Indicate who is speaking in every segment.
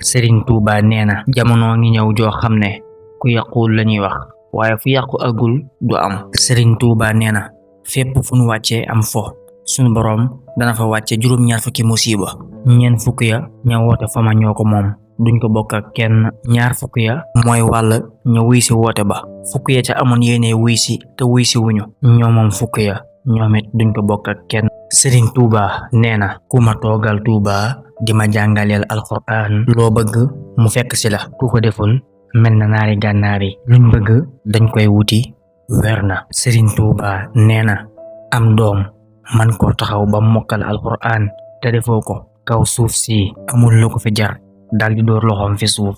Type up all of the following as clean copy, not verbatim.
Speaker 1: Serigne Touba nee na jamono ngi ñëw joo xam ne ku yàquwul lañuy wax waaye fu yàqu agul du am. Serigne Touba nee na fépp fu nu wàccee am fo sunu boroom dana fa wàcce juróom-ñaar fukki musiba. ñeent fukk ya ña woote fa ma ñoo ko moom duñ ko bokk ak kenn. ñaar fukk ya mooy wàll ña wuy si woote ba. fukk ya ca amoon yéene wuy si te wuy si wuñu ñoo moom fukk ya ñoom it duñ ko bokk ak kenn. Serigne Touba nee na ku ma toogal Touba di ma jàngaleel alxuraan loo bëgg mu fekk si la ku ko deful mel na naari gànnaar yi luñ bëgg dañ koy wuti weer na. Serigne Touba nee na am doom man koo taxaw ba mokkal alxuraan te defoo ko kaw suuf si amul lu ko fi jar daldi door loxoom fi suuf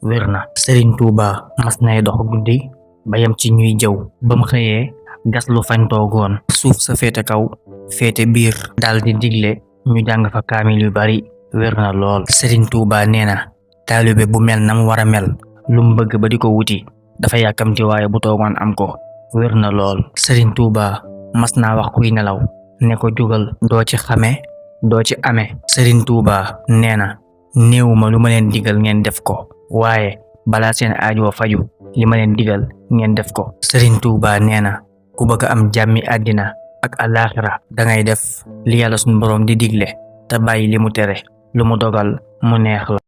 Speaker 1: wér na. Serigne Touba mas nay dox guddi ba yam ci ñuy jëw bam xëyee gas lu fañ toogoon suuf sa féete kaw féete biir daldi digle ñu jàng fa kaamil yu bari wér na lool. Serigne Touba nee na taalibe bu mel na mu war a mel lu mu bëgg ba di ko wuti dafa yàkkamti waaye bu toogoon am ko wér na lool. Serigne Touba mas naa wax kuy nelaw ne ko jógal doo ci xame doo ci amee. Serigne Touba nee na néewuma lu ma leen digal ngeen def ko waaye balaa seen aajoo faju li ma leen digal ngeen def ko. Serigne Touba nee na ku bëgg am jàmmi àddina ak alaaxira dangay def li yàlla sunu boroom di digle te bàyyi li mu tere lu mu dogal mu neex la.